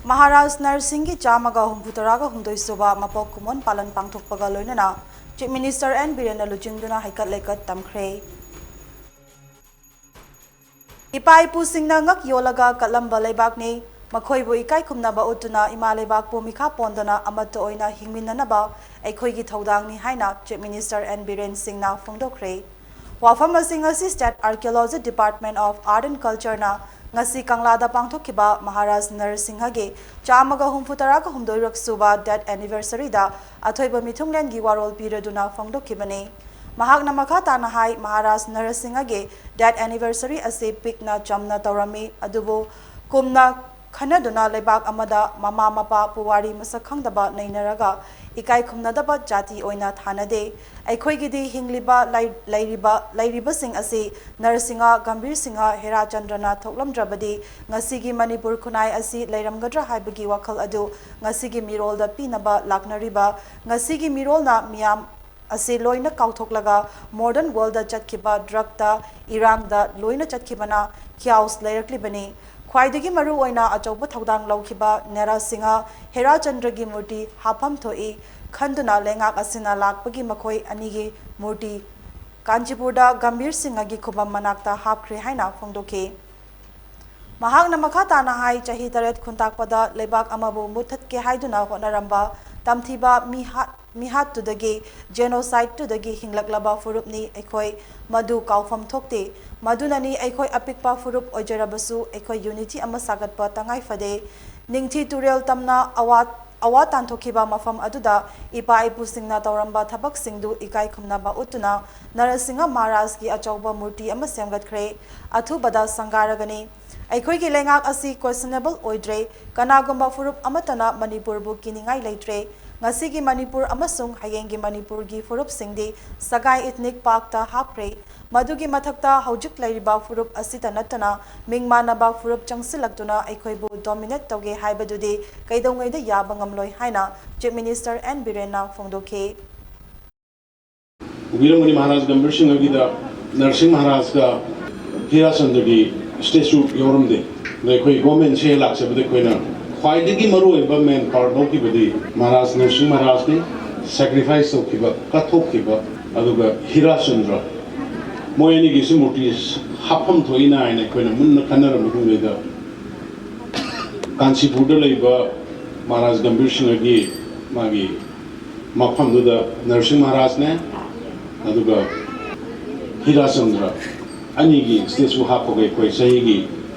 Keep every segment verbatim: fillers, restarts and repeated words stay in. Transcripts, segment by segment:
ꯃꯍꯥꯔꯥꯖ ꯅꯔꯁꯤꯡꯒꯤ ꯆꯥꯝꯃꯒ ꯍꯨꯝꯐꯨ ꯇꯔꯥꯒ ꯍꯨꯝꯗꯣꯏ ꯁꯨꯕ ꯃꯄꯣꯛ ꯀꯨꯝꯑꯣꯟ ꯄꯥꯂꯟ ꯄꯥꯡꯊꯣꯛꯄꯒ ꯂꯣꯏꯅꯅ Chief Minister N ꯕꯤꯔꯦꯟꯅ ꯂꯨꯆꯤꯡꯗꯨꯅ ꯍꯩꯀꯠ ꯂꯩꯀꯠ ꯇꯝꯈ꯭ꯔꯦ꯫ ꯏꯄꯥ ꯏꯄꯨꯁꯤꯡꯅ ꯉꯛ ꯌꯣꯜꯂꯒ ꯀꯠꯂꯝꯕ ꯂꯩꯕꯥꯛꯅꯤ꯫ ꯃꯈꯣꯏꯕꯨ ꯏꯀꯥꯏ ꯈꯨꯝꯅꯕ ꯎꯠꯇꯨꯅ ꯏꯃꯥ ꯂꯩꯕꯥꯛꯄꯨ ꯃꯤꯈꯥ ꯄꯣꯟꯗꯅ ꯑꯃꯠꯇ ꯑꯣꯏꯅ ꯍꯤꯡꯃꯤꯟꯅꯅꯕ ꯑꯩꯈꯣꯏꯒꯤ ꯊꯧꯗꯥꯡꯅꯤ ꯍꯥꯏꯅ Chief Minister N ꯕꯤꯔꯦꯟ ꯁꯤꯡꯅ ꯐꯣꯡꯗꯣꯛꯈ꯭ꯔꯦ꯫ ꯋꯥꯐꯝ ꯑꯁꯤ ꯉꯁꯤ State Archaeology Department of Art and Culture ꯅ ꯉꯁꯤ ꯀꯪꯂꯥꯗ ꯄꯥꯡꯊꯣꯛꯈꯤꯕ ꯃꯍꯥꯔꯥꯖ ꯅꯔ ꯁꯤꯡꯍꯒꯤ ꯆꯥꯝꯃꯒ ꯍꯨꯝꯐꯨ ꯇꯔꯥꯒ ꯍꯨꯝꯗꯣꯏꯔꯛ ꯁꯨꯕ death anniversary ꯗ ꯑꯊꯣꯏꯕ ꯃꯤꯊꯨꯡꯂꯦꯟꯒꯤ ꯋꯥꯔꯣꯜ ꯄꯤꯔꯗꯨꯅ ꯐꯣꯡꯗꯣꯛꯈꯤꯕꯅꯤ꯫ ꯃꯍꯥꯛꯅ ꯃꯈꯥ ꯇꯥꯅ ꯍꯥꯏ, ꯃꯍꯥꯔꯥꯖ ꯅꯔ ꯁꯤꯡꯍꯒꯤ death anniversary ꯑꯁꯤ ꯄꯤꯛꯅ ꯆꯝꯅ ꯇꯧꯔꯝꯃꯤ, ꯑꯗꯨꯕꯨ ꯀꯨꯝꯅ ꯈꯟꯅꯗꯨꯅ ꯂꯩꯕꯥꯛ ꯑꯃꯗ ꯃꯃꯥ ꯃꯄꯥ ꯄꯨꯋꯥꯔꯤ ꯃꯁꯛ ꯈꯪꯗꯕ ꯅꯩꯅꯔꯒ ꯏꯀꯥꯏ ꯈꯨꯝꯅꯗꯕ ꯖꯥꯇꯤ ꯑꯣꯏꯅ ꯊꯥꯅꯗꯦ꯫ ꯑꯩꯈꯣꯏꯒꯤꯗꯤ ꯍꯤꯡꯂꯤꯕ, ꯂꯩ-, ꯂꯩꯔꯤꯕ, ꯂꯩꯔꯤꯕꯁꯤꯡ ꯑꯁꯤ ꯅꯔꯁꯤꯡꯍ, ꯒꯝꯚꯤꯔ ꯁꯤꯡꯍ, ꯍꯦꯔꯥ ꯆꯟꯗ꯭ꯔꯅ ꯊꯣꯛꯂꯝꯗ꯭ꯔꯕꯗꯤ ꯉꯁꯤꯒꯤ ꯃꯅꯤꯄꯨꯔ ꯈꯨꯟꯅꯥꯏ ꯑꯁꯤ ꯂꯩꯔꯝꯒꯗ꯭ꯔꯥ ꯍꯥꯏꯕꯒꯤ ꯋꯥꯈꯜ ꯑꯗꯨ ꯉꯁꯤꯒꯤ ꯃꯤꯔꯣꯜꯗ ꯄꯤꯅꯕ ꯂꯥꯛꯅꯔꯤꯕ ꯉꯁꯤꯒꯤ ꯃꯤꯔꯣꯜꯅ ꯃꯤꯌꯥꯝ ꯑꯁꯤ ꯂꯣꯏꯅ ꯀꯥꯎꯊꯣꯛꯂꯒ modern world ꯗ ꯆꯠꯈꯤꯕ drug ꯇ, ꯏꯔꯥꯡꯗ ꯂꯣꯏꯅ ꯆꯠꯈꯤꯕꯅ ꯈ꯭ꯌꯥꯎꯁ ꯂꯩꯔꯛꯂꯤꯕꯅꯤ꯫ ꯈ꯭ꯋꯥꯏꯗꯒꯤ ꯃꯔꯨ ꯑꯣꯏꯅ ꯑꯆꯧꯕ ꯊꯧꯗꯥꯡ ꯂꯧꯈꯤꯕ ꯅꯦꯔꯥ ꯁꯤꯡꯍ ꯍꯦꯔꯥ ꯆꯟꯗ꯭ꯔꯒꯤ ꯃꯨꯔꯇꯤ ꯍꯥꯞꯐꯝ ꯊꯣꯛꯏ ꯈꯟꯗꯨꯅ ꯂꯩꯉꯥꯛ ꯑꯁꯤꯅ ꯂꯥꯛꯄꯒꯤ ꯃꯈꯣꯏ ꯑꯅꯤꯒꯤ ꯃꯨꯔꯇꯤ ꯀꯥꯟꯆꯤꯄꯨꯔꯗ ꯒꯝꯚꯤꯔ ꯁꯤꯡꯍꯒꯤ ꯈꯨꯕꯝ ꯃꯅꯥꯛꯇ ꯍꯥꯞꯈ꯭ꯔꯦ ꯍꯥꯏꯅ ꯐꯣꯡꯗꯣꯛꯈꯤ꯫ ꯃꯍꯥꯛꯅ ꯃꯈꯥ ꯇꯥꯅ ꯍꯥꯏ, ꯆꯍꯤ ꯇꯔꯦꯠ ꯈꯨꯟꯇꯥꯛꯄꯗ ꯂꯩꯕꯥꯛ ꯑꯃꯕꯨ ꯃꯨꯠꯊꯠꯀꯦ ꯍꯥꯏꯗꯨꯅ ꯍꯣꯠꯅꯔꯝꯕ ꯇꯝꯊꯤꯕ ꯃꯤꯍꯥꯠ, ꯃꯤꯍꯥꯠꯇꯨꯗꯒꯤ, genocide ꯇꯨꯗꯒꯤ ꯍꯤꯡꯂꯛꯂꯕ ꯐꯨꯔꯨꯞꯅꯤ ꯑꯩꯈꯣꯏ꯫ ꯃꯗꯨ ꯀꯥꯎꯐꯝ ꯊꯣꯛꯇꯦ꯫ ꯃꯗꯨꯅꯅꯤ ꯑꯩꯈꯣꯏ ꯑꯄꯤꯛꯄ ꯐꯨꯔꯨꯞ ꯑꯣꯏꯖꯔꯕꯁꯨ ꯑꯩꯈꯣꯏ unity ꯑꯃ ꯁꯥꯒꯠꯄ ꯇꯉꯥꯏ ꯐꯗꯦ꯫ ꯅꯤꯡꯊꯤ ꯇꯨꯔꯦꯜ ꯇꯝꯅ ꯑꯋꯥ, ꯑꯋꯥ ꯇꯥꯟꯊꯣꯛꯈꯤꯕ ꯃꯐꯝ ꯑꯗꯨꯗ ꯏꯄꯥ ꯏꯄꯨꯁꯤꯡꯅ ꯇꯧꯔꯝꯕ ꯊꯕꯛꯁꯤꯡꯗꯨ ꯏꯀꯥꯏ ꯈꯨꯝꯅꯕ ꯎꯠꯇꯨꯅ ꯅꯔꯁꯤꯡꯍ ꯃꯍꯥꯔꯥꯖꯒꯤ ꯑꯆꯧꯕ ꯃꯨꯔꯇꯤ ꯑꯃ ꯁꯦꯝꯒꯠꯈ꯭ꯔꯦ꯫ ꯑꯊꯨꯕꯗ ꯁꯪꯒꯥꯔꯒꯅꯤ꯫ ꯑꯩꯈꯣꯏꯒꯤ ꯂꯩꯉꯥꯛ ꯑꯁꯤ questionable ꯑꯣꯏꯗ꯭ꯔꯦ꯫ ꯀꯅꯥꯒꯨꯝꯕ ꯐꯨꯔꯨꯞ ꯑꯃꯠꯇꯅ ꯃꯅꯤꯄꯨꯔꯕꯨ ꯀꯤꯅꯤꯡꯉꯥꯏ ꯂꯩꯇ꯭ꯔꯦ꯫ ꯉꯁꯤꯒꯤ ꯃꯅꯤꯄꯨꯔ ꯑꯃꯁꯨꯡ ꯍꯌꯦꯡꯒꯤ ꯃꯅꯤꯄꯨꯔꯒꯤ ꯐꯨꯔꯨꯞꯁꯤꯡꯗꯤ ꯁꯒꯥꯏ ethnic park ꯇ ꯍꯥꯞꯈ꯭ꯔꯦ꯫ ꯃꯗꯨꯒꯤ ꯃꯊꯛꯇ ꯍꯧꯖꯤꯛ ꯂꯩꯔꯤꯕ ꯐꯨꯔꯨꯞ ꯑꯁꯤꯇ ꯅꯠꯇꯅ ꯃꯤꯡ ꯃꯥꯟꯅꯕ ꯐꯨꯔꯨꯞ ꯆꯪꯁꯤꯜꯂꯛꯇꯨꯅ ꯑꯩꯈꯣꯏꯕꯨ dominate ꯇꯧꯒꯦ ꯍꯥꯏꯕꯗꯨꯗꯤ ꯀꯩꯗꯧꯉꯩꯗ ꯌꯥꯕ ꯉꯝꯂꯣꯏ ꯍꯥꯏꯅ Chief Minister N ꯕꯤꯔꯦꯟꯅ ꯐꯣꯡꯗꯣꯛꯈꯤ꯫ ꯎꯕꯤꯔꯝꯒꯅꯤ, ꯃꯍꯥꯔꯥꯖ ꯒꯝꯚꯤꯔ ꯁꯤꯡꯍꯒꯤꯗ ꯅꯔꯁꯤꯡ ꯃꯍꯥꯔꯥꯖꯀ ꯍꯤꯔꯥꯆꯟꯗ꯭ꯔꯒꯤ statue ꯌꯥꯎꯔꯝꯗꯦ꯫ ꯑꯗ ꯑꯩꯈꯣꯏ government ꯁꯦ ꯂꯥꯛꯆꯕꯗ ꯑꯩꯈꯣꯏꯅ ꯈ꯭ꯋꯥꯏꯗꯒꯤ ꯃꯔꯨꯑꯣꯏꯕ ꯃꯦꯟ ꯄꯥꯔꯠ ꯂꯧꯈꯤꯕꯗꯤ ꯃꯍꯥꯔꯥꯖ ꯅꯔꯁꯤꯡ ꯃꯍꯥꯔꯥꯖꯅꯤ꯫ ꯁꯦꯀ꯭ꯔꯤꯐꯥꯏꯁ ꯇꯧꯈꯤꯕ, ꯀꯠꯊꯣꯛꯈꯤꯕ, ꯑꯗꯨꯒ ꯍꯤꯔꯥꯆꯟꯗ꯭ꯔ, ꯃꯣꯏ ꯑꯅꯤꯒꯤꯁꯨ ꯃꯨꯔꯇꯤ ꯍꯥꯞꯐꯝ ꯊꯣꯛꯏꯅ ꯍꯥꯏꯅ ꯑꯩꯈꯣꯏꯅ ꯃꯨꯟꯅ ꯈꯟꯅꯔꯕ ꯃꯇꯨꯡꯗꯩꯗ, ꯀꯥꯟꯆꯤꯄꯨꯔꯗ ꯂꯩꯕ ꯃꯍꯥꯔꯥꯖ ꯒꯝꯚꯤꯔ ꯁꯤꯡꯍꯒꯤ ꯃꯥꯒꯤ ꯃꯐꯝꯗꯨꯗ ꯅꯔꯁꯤꯡ ꯃꯍꯥꯔꯥꯖꯅꯦ, ꯑꯗꯨꯒ ꯍꯤꯔꯥꯆꯟꯗ꯭ꯔ ꯑꯅꯤꯒꯤ ꯁ꯭ꯇꯦꯆꯨ ꯍꯥꯞꯄꯒ ꯑꯩꯈꯣꯏ ꯆꯍꯤꯒꯤ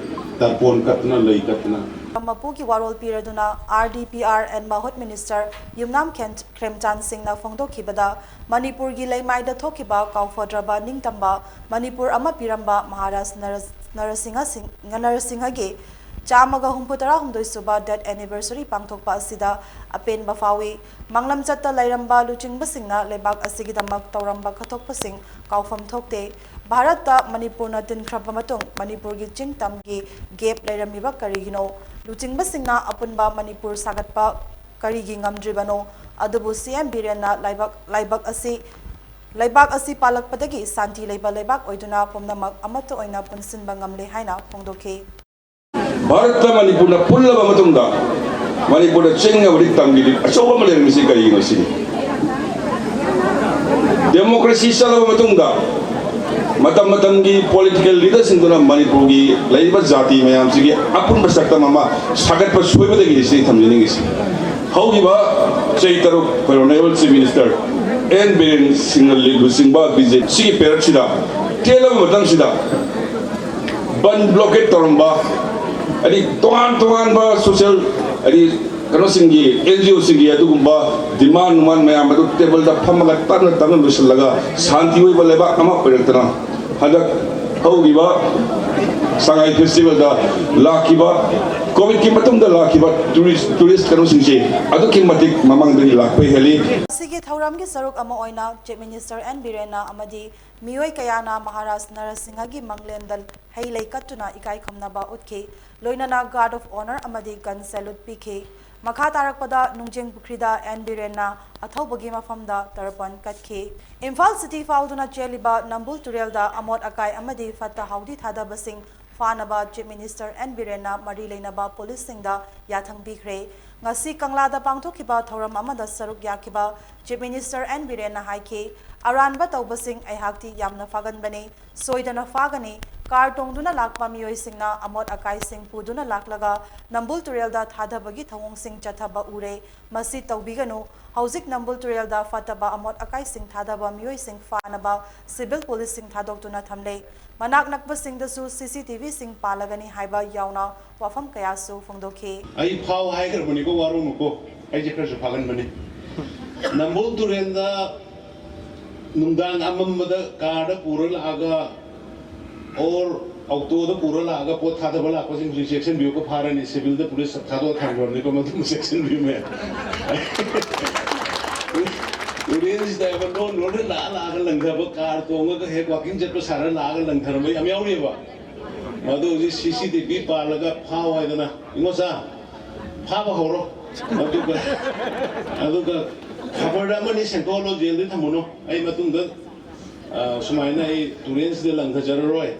ꯇꯔꯄꯣꯟ ꯀꯠꯇꯅ, ꯂꯩ ꯀꯠꯇꯅ꯫ ꯃꯄꯨꯒꯤ ꯋꯥꯔꯣꯜ ꯄꯤꯔꯗꯨꯅ R D P R N ꯃꯍꯨꯠ ꯃꯤꯅꯤꯁꯇꯔ ꯌꯨꯝꯅꯥꯝ ꯈꯦꯝ- ꯈ꯭ꯔꯦꯝꯆꯥꯟ ꯁꯤꯡꯅ ꯐꯣꯡꯗꯣꯛꯈꯤꯕꯗ, ꯃꯅꯤꯄꯨꯔꯒꯤ ꯂꯩꯃꯥꯏꯗ ꯊꯣꯛꯈꯤꯕ ꯀꯥꯎꯐꯗ꯭ꯔꯕ ꯅꯤꯡꯇꯝꯕ ꯃꯅꯤꯄꯨꯔ ꯑꯃ ꯄꯤꯔꯝꯕ ꯃꯍꯥꯔꯥꯖ ꯅꯔ- ꯅꯔꯁꯤꯡꯍ ꯁꯤꯡ- ꯅꯔꯁꯤꯡꯍꯒꯤ ꯆꯥꯝꯃꯒ ꯍꯨꯝꯐꯨ ꯇꯔꯥꯍꯨꯝꯗꯣꯏ ꯁꯨꯕ ꯗꯦꯠ ꯑꯦꯅꯤꯚꯔꯁꯔꯤ ꯄꯥꯡꯊꯣꯛꯄ ꯑꯁꯤꯗ ꯑꯄꯦꯟꯕ ꯐꯥꯎꯏ꯫ ꯃꯥꯡꯂꯝꯆꯠꯇ ꯂꯩꯔꯝꯕ ꯂꯨꯆꯤꯡꯕꯁꯤꯡꯅ ꯂꯩꯕꯥꯛ ꯑꯁꯤꯒꯤꯗꯃꯛ ꯇꯧꯔꯝꯕ ꯀꯠꯊꯣꯛꯄꯁꯤꯡ ꯀꯥꯎꯐꯝ ꯊꯣꯛꯇꯦ꯫ ꯚꯥꯔꯠꯇ ꯃꯅꯤꯄꯨꯔꯅ ꯇꯤꯟꯈ꯭ꯔꯕ ꯃꯇꯨꯡ ꯃꯅꯤꯄꯨꯔꯒꯤ ꯆꯤꯡ ꯇꯝꯒꯤ ꯒꯦꯞ ꯂꯩꯔꯝꯃꯤꯕ ꯀꯔꯤꯒꯤꯅꯣ? ꯂꯨꯆꯤꯡꯕꯁꯤꯡꯅ ꯑꯄꯨꯟꯕ ꯃꯅꯤꯄꯨꯔ ꯁꯥꯒꯠꯄ ꯀꯔꯤꯒꯤ ꯉꯝꯗ꯭ꯔꯤꯕꯅꯣ? ꯑꯗꯨꯕꯨ ꯁꯤ ꯑꯦꯝ ꯕꯤꯔꯦꯟꯅ ꯂꯥꯏꯕꯛ, ꯂꯥꯏꯕꯛ ꯑꯁꯤ, ꯂꯩꯕꯥꯛ ꯑꯁꯤ ꯄꯥꯜꯂꯛꯄꯗꯒꯤ ꯁꯥꯟꯇꯤ ꯂꯩꯕ ꯂꯩꯕꯥꯛ ꯑꯣꯏꯗꯨꯅ ꯄꯨꯝꯅꯃꯛ ꯑꯃꯠꯇ ꯑꯣꯏꯅ ꯄꯨꯟꯁꯤꯟꯕ ꯉꯝꯂꯦ ꯍꯥꯏꯅ ꯐꯣꯡꯗꯣꯛꯈꯤ꯫ ꯚꯥꯔꯠꯇ ꯃꯅꯤꯄꯨꯔꯅ ꯄꯨꯜꯂꯕ ꯃꯇꯨꯡꯗ ꯃꯅꯤꯄꯨꯔꯗ ꯆꯤꯡ ꯑꯃꯗꯤ ꯇꯝꯒꯤ ꯂꯤꯛ ꯑꯆꯧꯕ ꯑꯃ ꯂꯩꯔꯝꯃꯤꯁꯤ ꯀꯔꯤꯒꯤꯅꯣ ꯁꯤꯅꯤ꯫ ꯗꯦꯃꯣꯀ꯭ꯔꯦꯁꯤ ꯆꯠꯂꯕ ꯃꯇꯨꯡꯗ ꯃꯇꯝ ꯃꯇꯝꯒꯤ ꯄꯣꯂꯤꯇꯤꯀꯦꯜ ꯂꯤꯗꯔꯁꯤꯡꯗꯨꯅ ꯃꯅꯤꯄꯨꯔꯒꯤ ꯂꯩꯔꯤꯕ ꯖꯥꯇꯤ ꯃꯌꯥꯝꯁꯤꯒꯤ ꯑꯄꯨꯟꯕ ꯁꯛꯇꯝ ꯑꯃ ꯁꯥꯒꯠꯄ ꯁꯣꯏꯕꯗꯒꯤꯅꯤ ꯁꯤꯅꯤ ꯊꯝꯖꯅꯤꯡꯉꯤꯁꯤ꯫ ꯍꯧꯈꯤꯕ ꯆꯍꯤ ꯇꯔꯨꯛ ꯑꯩꯈꯣꯏ honourable chief minister N Biren ꯁꯤꯡꯅ ꯂꯨꯆꯤꯡꯕ ꯕꯤ ꯖꯦ ꯄꯤ ꯁꯤꯒꯤ ꯄꯦꯔꯠꯁꯤꯗ ꯇꯦꯜꯂꯕ ꯃꯇꯝꯁꯤꯗ ꯕꯟ ꯕ꯭ꯂꯣꯀꯦꯠ ꯇꯧꯔꯝꯕ, ꯍꯥꯏꯗꯤ ꯇꯣꯉꯥꯟ ꯇꯣꯉꯥꯟꯕ ꯁꯣꯁꯤꯌꯦꯜ, ꯍꯥꯏꯗꯤ ꯀꯩꯅꯣꯁꯤꯡꯒꯤ, ꯑꯦꯟ ꯖꯤ ꯑꯣꯁꯤꯡꯒꯤ ꯑꯗꯨꯒꯨꯝꯕ ꯗꯤꯃꯥꯟ ꯅꯨꯃꯥꯟ ꯃꯌꯥꯝ ꯑꯗꯨ ꯇꯦꯕꯜꯗ ꯐꯝꯃꯒ ꯇꯞꯅ ꯇꯞꯅ ꯂꯣꯏꯁꯤꯜꯂꯒ ꯁꯥꯟꯇꯤ ꯑꯣꯏꯕ ꯂꯩꯕꯥꯛ ꯑꯃ ꯑꯣꯏꯔꯛꯇꯅ ꯍꯟꯗꯛ ꯍꯧꯈꯤꯕ ꯁꯉꯥꯏ ꯐꯦꯁꯇꯤꯚꯦꯜꯗ ꯂꯥꯛꯈꯤꯕ, ꯀꯣꯚꯤꯗꯀꯤ ꯃꯇꯨꯡꯗ ꯂꯥꯛꯈꯤꯕ ꯇꯨꯔꯤꯁ, ꯇꯨꯔꯤꯁ ꯀꯩꯅꯣꯁꯤꯡꯁꯦ ꯑꯗꯨꯛꯀꯤ ꯃꯇꯤꯛ ꯃꯃꯥꯡꯗꯒꯤ ꯂꯥꯛꯄ ꯍꯦꯜꯂꯤ꯫ ꯃꯁꯤꯒꯤ ꯊꯧꯔꯝꯒꯤ ꯁꯔꯨꯛ ꯑꯃ ꯑꯣꯏꯅ ꯆꯤꯐ ꯃꯤꯅꯤꯁꯇꯔ ꯑꯦꯟ ꯕꯤꯔꯦꯟꯅ ꯑꯃꯗꯤ ꯃꯤꯑꯣꯏ ꯀꯌꯥꯅ ꯃꯍꯥꯔꯥꯖ ꯅꯔꯁꯤꯡꯍꯒꯤ ꯃꯪꯂꯦꯝꯗ ꯍꯩ ꯂꯩ ꯀꯠꯇꯨꯅ ꯏꯀꯥꯏ ꯈꯨꯝꯅꯕ ꯎꯠꯈꯤ꯫ ꯂꯣꯏꯅꯅ ꯒꯥꯔꯗ ꯑꯣꯐ ꯑꯣꯅꯔ ꯑꯃꯗꯤ ꯒꯟ ꯁꯦꯂꯨꯠ ꯄꯤꯈꯤ꯫ ꯃꯈꯥ ꯇꯥꯔꯛꯄꯗ ꯅꯨꯡꯖꯦꯡ ꯄꯨꯈ꯭ꯔꯤꯗ ꯑꯦꯟ ꯕꯤꯔꯦꯟꯅ ꯑꯊꯧꯕꯒꯤ ꯃꯐꯝꯗ ꯇꯔꯄꯟ ꯀꯠꯈꯤ꯫ ꯏꯝꯐꯥꯜ ꯁꯤꯇꯤ ꯐꯥꯎꯗꯨꯅ ꯆꯦꯜꯂꯤꯕ ꯅꯝꯕꯨꯜ ꯇꯨꯔꯦꯜꯗ ꯑꯃꯣꯠ ꯑꯀꯥꯏ ꯑꯃꯗꯤ ꯐꯠꯇ ꯍꯥꯎꯗꯤ ꯊꯥꯗꯕꯁꯤꯡ ꯐꯥꯅꯕ Chief Minister N ꯕꯤꯔꯦꯟꯅ ꯃꯔꯤ ꯂꯩꯅꯕ ꯄꯨꯂꯤꯁꯁꯤꯡꯗ ꯌꯥꯊꯪ ꯄꯤꯈ꯭ꯔꯦ꯫ ꯉꯁꯤ ꯀꯪꯂꯥꯗ ꯄꯥꯡꯊꯣꯛꯈꯤꯕ ꯊꯧꯔꯝ ꯑꯃꯗ ꯁꯔꯨꯛ ꯌꯥꯈꯤꯕ Chief Minister N ꯕꯤꯔꯦꯟꯅ ꯍꯥꯏꯈꯤ, "ꯑꯔꯥꯟꯕ ꯇꯧꯕꯁꯤꯡ ꯑꯩꯍꯥꯛꯇꯤ ꯌꯥꯝꯅ ꯐꯥꯒꯟꯕꯅꯤ, ꯁꯣꯏꯗꯅ ꯐꯥꯒꯅꯤ꯫ ꯀꯥꯔ ꯇꯣꯡꯗꯨꯅ ꯂꯥꯛꯄ ꯃꯤꯑꯣꯏꯁꯤꯡꯅ ꯑꯃꯣꯠ ꯑꯀꯥꯏꯁꯤꯡ ꯄꯨꯗꯨꯅ ꯂꯥꯛꯂꯒ ꯅꯝꯕꯨꯜ ꯇꯨꯔꯦꯜꯗ ꯊꯥꯗꯕꯒꯤ ꯊꯧꯑꯣꯡꯁꯤꯡ ꯆꯠꯊꯕ ꯎꯔꯦ꯫ ꯃꯁꯤ ꯇꯧꯕꯤꯒꯅꯨ꯫ ꯍꯧꯖꯤꯛ ꯅꯝꯕꯨꯜ ꯇꯨꯔꯦꯜꯗ ꯐꯠꯇꯕ ꯑꯃꯣꯠ ꯑꯀꯥꯏꯁꯤꯡ ꯊꯥꯗꯕ ꯃꯤꯑꯣꯏꯁꯤꯡ ꯐꯥꯅꯕ civil policeꯁꯤꯡ ꯊꯥꯗꯣꯛꯇꯨꯅ ꯊꯝꯂꯦ꯫ ꯃꯅꯥꯛ ꯅꯛꯄꯁꯤꯡꯗꯁꯨ C C T Vꯁꯤꯡ ꯄꯥꯜꯂꯒꯅꯤ" ꯍꯥꯏꯕ ꯌꯥꯎꯅ ꯋꯥꯐꯝ ꯀꯌꯥꯁꯨ ꯐꯣꯡꯗꯣꯛꯈꯤ꯫ ꯑꯩ ꯐꯥꯎ ꯍꯥꯏꯈ꯭ꯔꯕꯅꯤꯀꯣ, ꯋꯥꯔꯧꯅꯨꯀꯣ, ꯑꯩꯁꯦ ꯈꯔꯁꯨ ꯐꯥꯒꯟꯕꯅꯤ꯫ ꯅꯝꯕꯨꯜ ꯇꯨꯔꯦꯜꯗ ꯅꯨꯡꯗꯥꯡ ꯑꯃꯝꯕꯗ ꯀꯥꯔꯗ ꯄꯨꯔ ꯂꯥꯛꯑꯒ ꯑꯣꯔ ꯑꯣꯇꯣꯗ ꯄꯨꯔ ꯂꯥꯛꯑꯒ ꯄꯣꯠ ꯊꯥꯗꯕ ꯂꯥꯛꯄꯁꯤꯡꯁꯨ ꯆꯦꯛꯁꯤꯟꯕꯤꯌꯨꯀꯣ, ꯐꯥꯔꯅꯤ꯫ ꯁꯤꯚꯤꯜꯗ ꯄꯨꯂꯤꯁ ꯊꯥꯗꯣꯛꯑ ꯊꯝꯈ꯭ꯔꯕꯅꯤꯀꯣ, ꯃꯗꯨꯃ ꯆꯦꯛꯁꯤꯟꯕꯤꯌꯨ ꯃꯌꯥꯝ꯫ ꯇꯨꯔꯦꯜꯁꯤꯗ ꯍꯥꯏꯕ ꯂꯣꯟ ꯂꯣꯟꯅ ꯂꯥꯛꯑ ꯂꯥꯛꯑꯒ ꯂꯪꯊꯕ, ꯀꯥꯔ ꯇꯣꯡꯉꯒ ꯍꯦꯛ ꯋꯥꯀꯤꯡ ꯆꯠꯄ ꯁꯥꯔ ꯂꯥꯛꯑꯒ ꯂꯪꯊꯔꯝꯕ ꯌꯥꯝ ꯌꯥꯎꯔꯤꯑꯕ꯫ ꯃꯗꯨ ꯍꯧꯖꯤꯛ C C T V ꯄꯥꯜꯂꯒ ꯐꯥꯎ ꯍꯥꯏꯗꯅ, "ꯏꯉꯣꯆꯥ, ꯐꯥꯕ ꯍꯧꯔꯣ꯫ ꯑꯗꯨꯒ, ꯑꯗꯨꯒ ꯈꯕꯔꯗ ꯑꯃꯅꯤ ꯁꯦꯡꯗꯣꯛꯍꯜꯂꯣ, ꯖꯦꯜꯗ ꯊꯝꯃꯨꯅꯨ꯫ ꯑꯩ ꯃꯇꯨꯡꯗ, ꯑ, ꯁꯨꯃꯥꯏꯅ ꯑꯩ ꯇꯨꯔꯦꯜꯁꯤꯗ ꯂꯪꯊꯖꯔꯔꯣꯏ"꯫